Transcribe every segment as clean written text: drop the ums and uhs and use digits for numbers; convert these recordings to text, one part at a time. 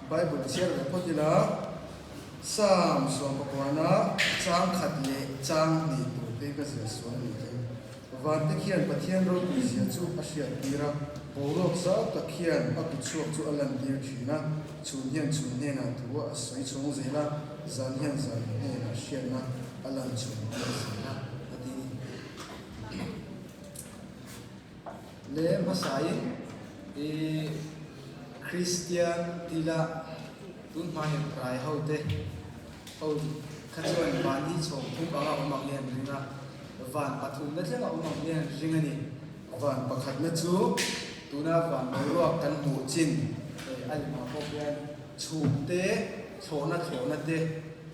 Bible chhiar ve phawt ila, Psalm sawmpakuana chang khat leh chang hnih tur phei ka ziah sual a nih tlem. Vante khian Pathian ropui zia chu a hriattir a, boruak zau tak hian a kutchhuak chu a lantir thin a, chhun hian chhun hnenah thu a sawi chhawng zel a, zan hian zan hnenah hriatna a lan chhawng tir zel a, a ti. Le hmasain i Kristian tila tun hma hian rai ho te ho kha chuan van hi chhawng thum anga awm ang hian ring a, van pathumna thleng a awm ang hian ring a ni. Van pakhatna chu tuna van boruak kan hmuh chin hei a limah pawh hian chhum te, thlawhna thlawhna te,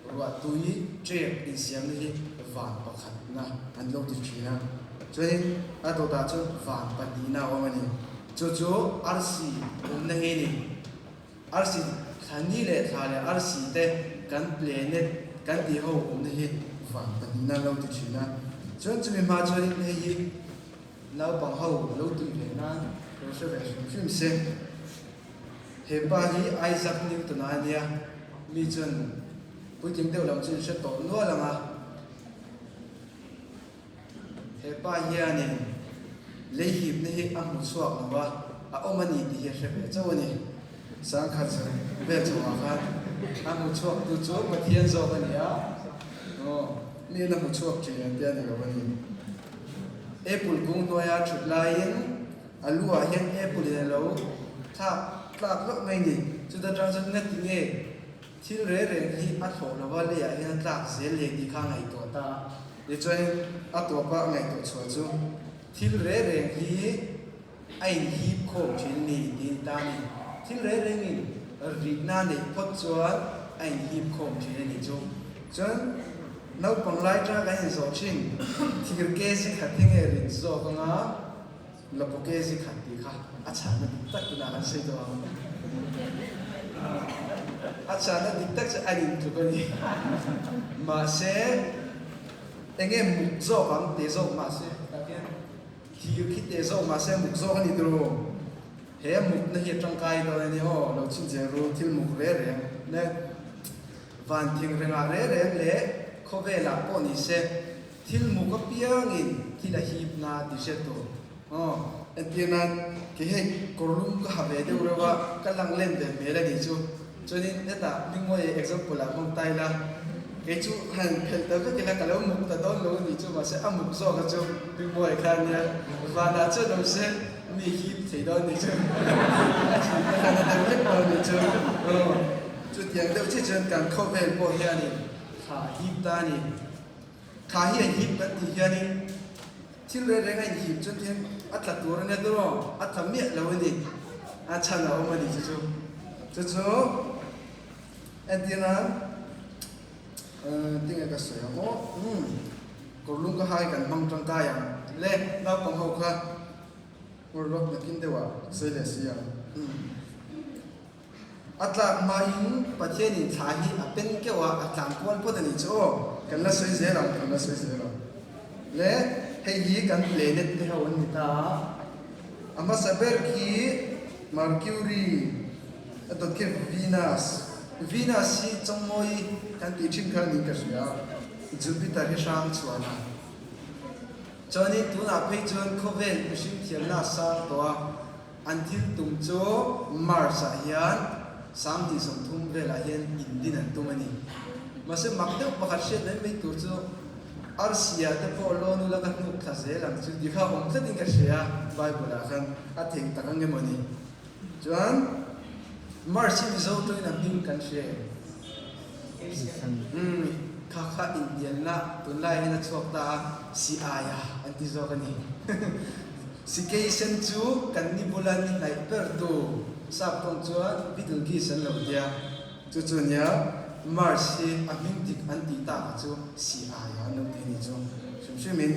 ruahtui ṭek insiamna hi van pakhatna an lo ti ṭhin a. Chuanin a dawtah chuan van pahnihna a awm a ni. Chu chu arsi awmna hi a ni. Arsi thla ni leh thla leh arsi te kan planet kan tih ho awmna hi van pahnihna an lo ti thin a. Chuan chumi hma chuanin hei hi naupang ho lo tui ve nan lo hre ve hrim hrim se. He pa hi Isaac Newton-a a nia, mi chuan puitling deuh lam chu in hre tawh nual ang a. He pa hianin lei hipna hi a hmu chhuak lo va, a awm a ni tih hi a hre ve chauh a ni. Sangkhat vel chungah khan a hmu chhuaktu chu Pathian zawk a ni a, aw, miin a hmu chhuak thin an ti a ni lo a ni. Apple kung hnuaia thut laiin a lu ah hian apple in a lo thlak tlak hlauh mai a ni. Chuta tang chuan ngati nge Thil reng reng hi a thlawh lova leiah hian a tlak zel leh tih kha a ngaihtuah ta a. Tichuan a tawpa a ngaihtuah chhuah chu thil reng reng hi a inhip khawm thin a ni tih a ni ta a ni. Thil reng rengin ritna a neih phawt chuan a inhip khawm thin a ni chu. Chuan naupang lai tang kan inzawh thin thir kg khat hi nge rit zawk anga? Lapuke zi khat tih kha a chhanna dik tak tunah kan sawi tawh ang. A chhanna dik tak chu a in tluk a ni. Mahse, enge muk zawk ang te zawk mahse tak hian thir khi te zawk mahse muk zawk a ni tawh lo. He mukna hi a tangkai dawn a ni aw, lo chhinchhiah ru thil muk reng reng le. Van thing rengah reng reng leh khawvelah pawh ni se. Thil muk apiangin thil a hip na tih hriat tur. Aw, entir nan kei hei kawrlum ka ha ve deuh reuh a, ka lang len ve hmel a nih chu. Chuanin hetah Mingmawia example ah hmang ta ila, kei chu han phelh ta vek ila ka lo muk ta dawn lo a nih chu, mahse a muk zawk a chu Mingmawia kha ania, vanah chuan awm se mi hip thei dawn a nih chu, a hip na khan a deuh vek dawn a nih chu. Aw, chutiang deuh chiah chuan kan khawvel pawh hianin thla a hip ta a ni. Thla hi a hip kan tih hianin thil reng reng a inhip chuan thian a tla tur a nia tawh, a tla miah lo a ni, a chhan a awm a ni chu chu. Chu chu entir nan tinge ka sawi ang aw, umm kawrlung ka hai kan hmang tangkai ang le naupang ho kha kawrlawk nakin deuhah sawi leh si ang umm. A tlak hmain Pathianin thla hi a pen keuh a, a tlan kual phawt a nih chu aw. Kan la sawi zel ang, kan la sawi zel ang. Le, hei hi kan planet te ho an ni ta a. A hmasa ber khi Mercury, a dawt khi Venus. Venus hi chawngmawi kan tih thin kha niin ka hria a, Jupiter hi hrang chhuan a. Chuanin tunah phei chuan khawvel mihring thiamna a sang tawh a. An thil tum chu Mars ah hian 2030 velah hian indin an tum a ni. Mahse mak deuh pakhat hriat mai mai tur chu Arsia te pawh lawn ula ka hnuk thla zel ang chu tih kha awm tlatin ka hria a, Bible ah khan a theih tak ang emaw ni. Chuan Mars hi Mizo tawngin a hming kan hria em? Umm kha kha inhnialna tunlai hian a chhuak ta a, si aia an ti zawk a ni. Sikei sen chu kan ni bula ni hnaih ber tu sap tawng chuan Betelgeuse an lo tia. Chu chu nia Mars hi a hming dik an tih tak a chu si aia an lo ti a ni chu hrim hrim in.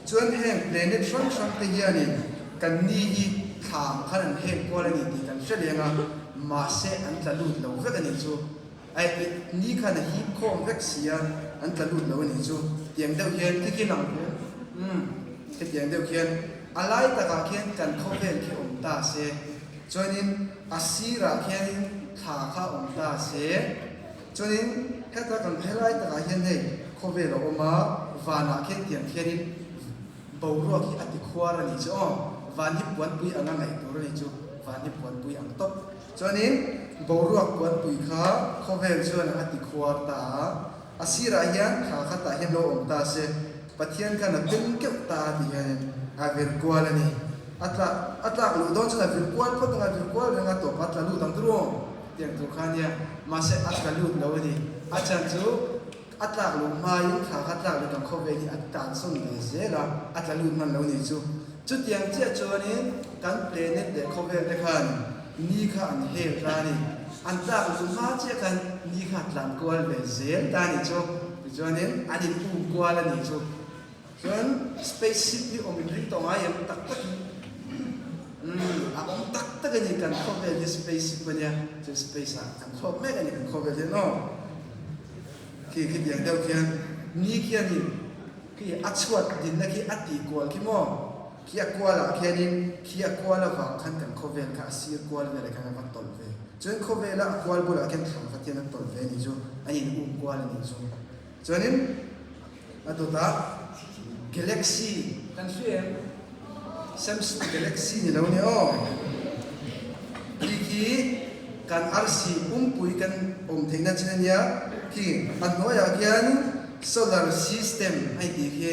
Chuan heng planet hrang hrang te hianin kan ni hi thla ang khan an heng kual a ni tih kan hre leng a, mahse an tla lut lo vek a ni chu. Aih ni khan a hip khawm vek si a, an tla lut lo a nih chu. Tiang deuh hian khi khi lang hian umm hetiang deuh khian a lai takah khian kan khawvel khi awm ta se. Chuanin a sirah khianin thla kha awm ta se. Chuanin heta kan helai takah hian hei khawvel a awm a, vanah khian tiang khianin boruak hi a ti khuar a nih chu aw. Van hi puanpui anga ngaih tur a nih chu, van hi puanpui ang tawp. Chuanin boruak puanpui kha khawvel chuan a ti khuar ta a, a sirah hian thla khatah hian lo awm ta se, Pathian khan a tum keuh ta a tih hianin a vir kual a ni. A tla a tlak luh dawn chuan a vir kual phawt ang a, vir kual reng a tawp a tla lut ang turu tiang tur kha ania. Mahse a tla lut lo a ni. A chhan chu a tlak luh hmain thla kha tlak lut ang khawvel hi a tansawn ve zel a, a tla lut hman lo ni chu. Chutiang chiah chuanin kan planet leh khawvel te khan ni kha an hel ta a ni. An tlak luh hma chiah khan ni kha a tlan kual ve zel ta a ni chu. Tichuanin an in um kual a ni chu. Chuan space ship hi awm in ring tawh ngai em tak tak in? Umm a awm tak tak a ni kan khawvel hi space ship a nia. Chuan space ah kan thlawk mek a ni kan khawvel hian aw. Khi khitiang deuh khian ni khianin Khi a chhuat dinna khi a tih kual khi maw? Khi a kualah khianin khi a kual avang khan kan khawvel kha a sir kual velah khan a va tawlh ve. Chuan khawvela a kual bulah khian thlang khat hian a tawlh ve a nih chu, an in um kual a nih chu. Chuanin a dawtah Galaxy kan hria em? Samsung Galaxy ni lo nia aw. Khi khi kan arsi pumpui kan awm theihna chin a nia. Khi a hnuaiah khian solar system a intih khi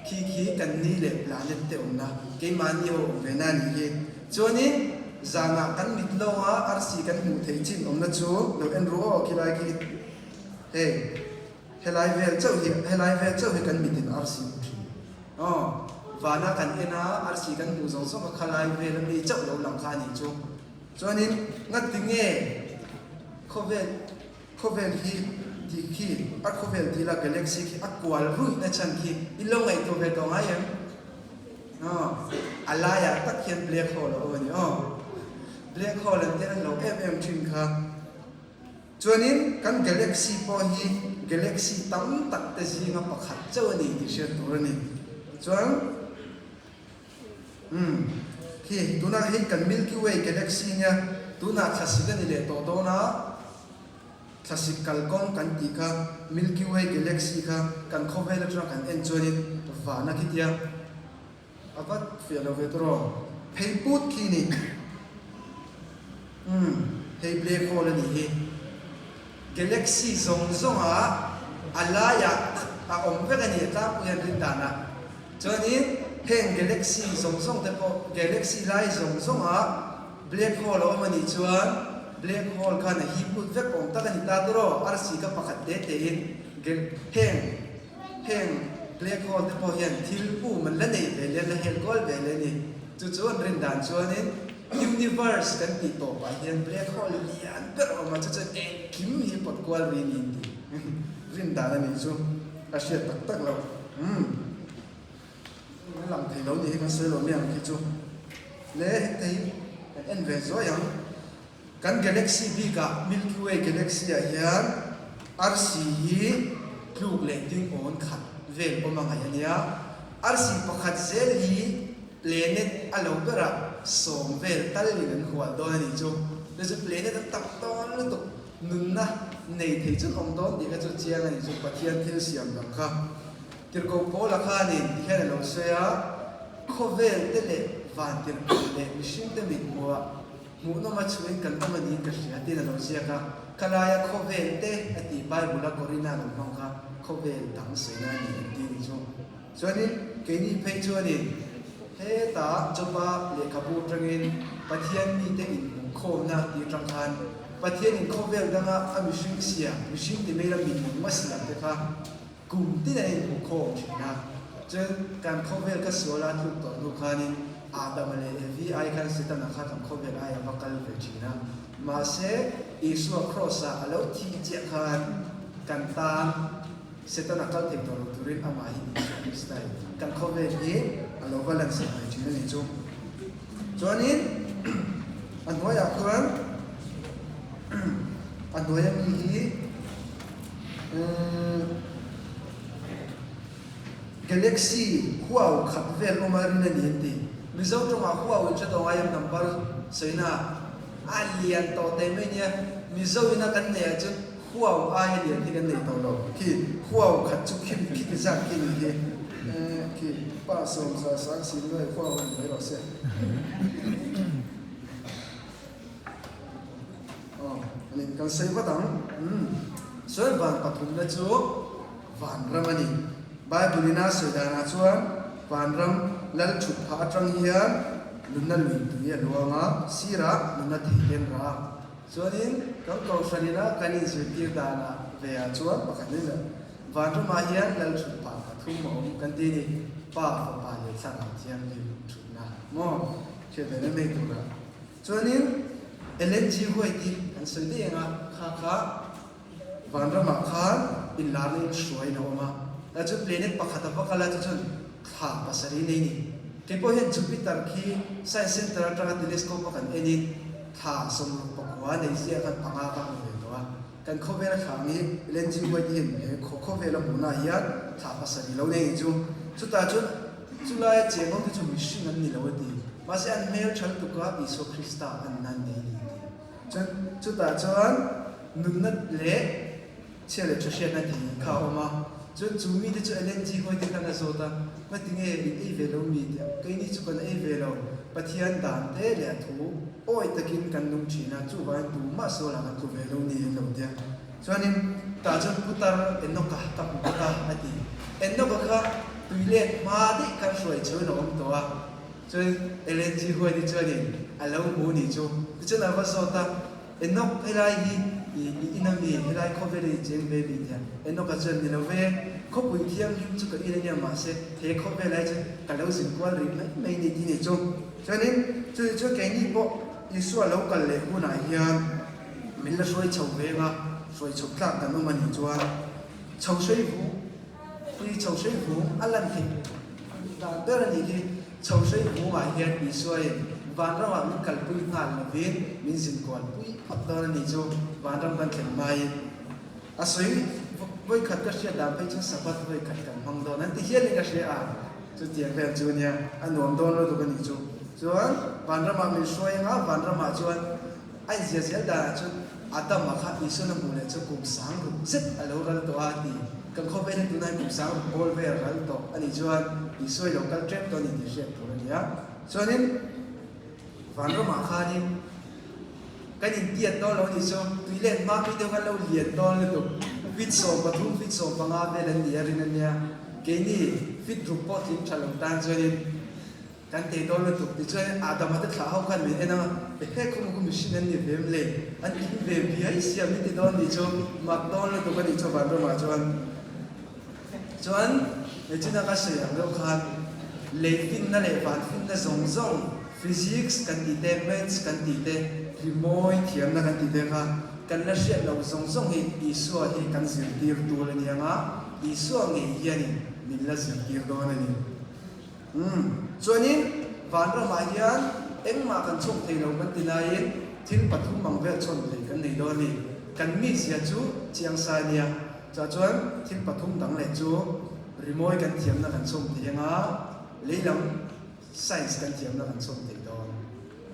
khi khi kan ni leh planet te awmna keimahni ho awm ve na a nih hi. Chuanin zanah kan mit lawnga arsi kan hmuh theih chin awmna chu lo en ru aw khilai khi hei helai vel chauh hi helai vel chauh hi kan mitin arsi hmu thin. Aw, vana kan en a arsi kan hmuh zawng zawng a khalai vel ami chauh lo lang kha a nih chu. Chuanin ngati nge khawvel Khawvel hi tih khi a khawvel tih la galaxy khi a kual ruih na chhan khi in lo ngaihtuah ve tawh ngai em? Aw, a laiah tak hian black hole a awm a ni aw. Black hole an te an lo em em thin kha. Chuanin kan galaxy pawh hi galaxy tam tak te zinga pakhat chauh a ni tih hriat tur a ni. Chuan. Umm, khi tunah hei kan Milky Way galaxy nia, tunah thlasik a ni leh tawh dawn a, thlasik kalkawng kan tih kha Milky Way galaxy kha kan khawvel atanga kan en chuanin vana khitia a va fiah lo ve tawh rawh, phei put khi ni. Umm, hei black hole a nih hi. Galaxy zawng zawngah a laiah tak a awm vek a ni, tlangpui an rin danah. Chuanin heng galaxy zawng zawng te pawh galaxy lai zawng zawngah black hole a awm a nih chuan black hole khan a hip lut vek awm tak a ni ta tawh arsi kha pakhat te te in heng heng black hole te pawh hian thil um an la nei ve leh an la hel kual ve leh a ni. Chu chu an rin dan chuanin universe kan tih tawpah hian black hole lian ber a awm a chu chuan engkim hi pawt kual ri niin tih rin dan a nih chu a hriat tak tak loh. Umm a lang thei lo nih hi kan sawi lo mai ang khi chu le hei kan en ve zuai ang kan galaxy bikah Milky Way galaxy ah hian arsi hi tluk leh ding awn khat vel awm a ngaih a nia arsi pakhat zel hi planet a lo berah sawm vel tal in an hual dawn a nih chu chu chu planet an tam dawn lutuk Nunna nei thei chuan awm dawn tih kha chu chiang a ni chu Pathian thil siam dang kha. Tirhkoh Paula khanin ti hian a lo sawi a, Khawvel te leh van tirhkoh leh mihring te mit hmuhah hmuhnawm a chhuin kan awm a niin ka hria tiin a lo ziak a. Ka laia khawvel te a tih Bible-a Korina lo hmang kha khawvel dang sawina a ni an ti ni chu. Chuanin keini phei chuanin hetah Joba lehkhabu atangin Pathian mite inhmuhkhawmna tih atang khan Pathianin khawvel danga a mihring siam, mihring ti mai la minung a siam te kha kum tin an inhmuhkhawm thin a. Chuan kan khawvel kha sual a tluk tawh hnu khanin Adama leh Evi ai khan Setana kha kan khawvel ai a va kal ve thin a. Mahse Isua Kraws-ah a lo thih chiah khan kan tan Satan a kal thei tawh lo turin amah hi Isua Krista in kan khawvel hi a lo va lansak ve thin a ni chu. Chuanin a hnuaiah khuan a hnuaia mi hi Galaxy huau khat vel awm a rin a ni an ti. Mizo tawngah huau in hre tawh ngai em number sawina a lian tawh teh mai nia. Mizo ina kan neih ah chuan huau aia lian hi kan nei tawh lo. Khi huau khat chu khi khiti zat khi ni hi. Khi pa sawmza sang si nuai huau a ni mai rawh se. Aw, ani kan sawi vat ang. Umm, chuan van pathumna chu vanram a ni. Bible in a sawi danah chuan vanram lal thut phah atang hian nunna lui tui a luang a, sirah nunna thei te an rah a. Chuanin kan kohhran ina kan inzirtir danah ve ah chuan pakhat in vanramah hian lal thut phah pathum a awm kan ti a ni, Pa, Fapa leh Thlarau Thianghlim thutna maw hriat ve mai mai tura. Chuanin Ellen G. White hi kan sawi daih ang a, kha kha vanramah khan inlarna in hruaiin a awm a, tah chuan planet pakhat a va kal a, chu chuan thla pasarih nei ni. Kei pawh hian Jupiter khi science center atanga telescope a kan enin thla 64 nei ziah khan panga ka hmu ve tawh a. Kan khawvela thla ang hi Ellen G. White hian he khawvela hmuhnaah hian thla pasarih lo nei ni chu. Chutah chuan chulaia cheng ho te chu mihring an ni lo a ti. Mahse an hmel tha lutuk a Isua Krista an nan nei ni a ti. Chuan chutah chuan nunna leh chhia leh tha hriatna thei kha a awm a. Chuan chu mite chu Ellen G. White khan a zawt a, Ngatinge in ei ve lo mi? Tiah keini chu kan ei ve lo. Pathian dan te leh a thu awi takin kan nung thin a, chuvangin tumah sualah kan tlu ve lo ni an lo tia. Chuanin tah chuan putar Enoka ka hmu bawk a, a ti. Enoka kha tui let hma daih khan hruai chhoin a awm tawh a, chuan Ellen G. White-i chuanin a lo hmu ni chu. Tichuan a va zawt a, Enok, helai hi i in a mi? Helai khawvel i cheng ve mi? tia Enoka chuan, Ni lo ve, khawpui thianghlim chu ka in a nia, mahse he khawvel ai chuan ka lo zin kual rih mai mai ni ti ni chu. Chuanin chumi chu keini pawh Isua lo kal leh hunah hian min la hruai chho ve anga, hruai chho tlak kan awm a nih chuan chho hrei vung, pui chho hrei vung a lan theih dan ber a nih hi. Chho hrei vungah hian Isuain vanramah min kalpui nghal lovin min zinkualpui phawt dawn a nih chu vanram kan thlen hmain a sawi. Vawikhat ka hriat dan phei chuan Sabbath vawikhat kan hmang dawn an ti hialin ka hria a, chutiang vel chu nia a nuam dawn lutuk a nih chu. Chuan vanramah min hruai anga vanramah chuan a inzia zel danah chuan Adama kha Isuan a hmuh leh chu kum sang ruk zet a lo ral tawh a ti. Kan khawvel hi tunah hian kum sang ruk bawl vel ral tawh a nih chuan Isua i lo kal tep tawh a ni tih hriat tur a ni a. Chuanin vanramah khanin Kan intiat dawn lo a nih chu, tui let hma pui deuh khan lo lian dawn lutuk. Feet 13, feet 15 vel an ni a rin a nia. Keini feet ruk pawh tling tha lo tan chuanin kan tei dawn lutuk. Tichuan Adama te thlah ho khan min en a, ehe khawng khu mihring an ni ve em le? An tling ve biai sia min ti dawn nih chu, mak dawn lutuk a nih chu vanramah chuan. Chuan hmeichhia ka sawi ang deuh khan lei finna leh van finna zawng zawng, physics kan tih te, maths kan tih te, rimawi thiamna kan tih te kha kan la hriat loh zawng zawng hi Isua hi kan zirtir tur a ni ang a, Isua ngei hianin min la zirtir dawn a ni. Umm, chuanin vanramah hian engmah kan chhawm thei lo kan ti laiin thil pathum ang vel chhawn thei kan nei dawn a ni. Kan mizia chu chiang sa a nia. Chah chuan thil pathum dang leh chu rimawi kan thiamna kan chhawm thei anga leilam science kan thiamna kan chhawm thei dawn.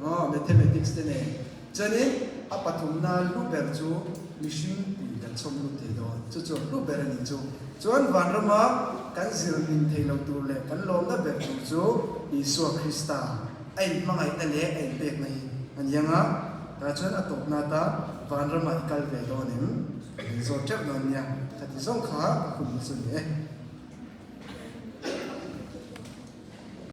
Aw, mathematics te nen. Chuanin a pathumna lu ber chu mihring pui kan chhawm lut thei dawn. Chu chu lu ber a nih chu. Chuan vanrama kan zir ning thei lo tur leh kan lawmna ber tur chu Isua Krista a inhmangaihna leh a inpekna hi a ni anga, tah chuan a tawpna atan vanramah i kal ve dawn em? Kan zawt teuh dawn nia, khati zawng kha ka hun chu ni e.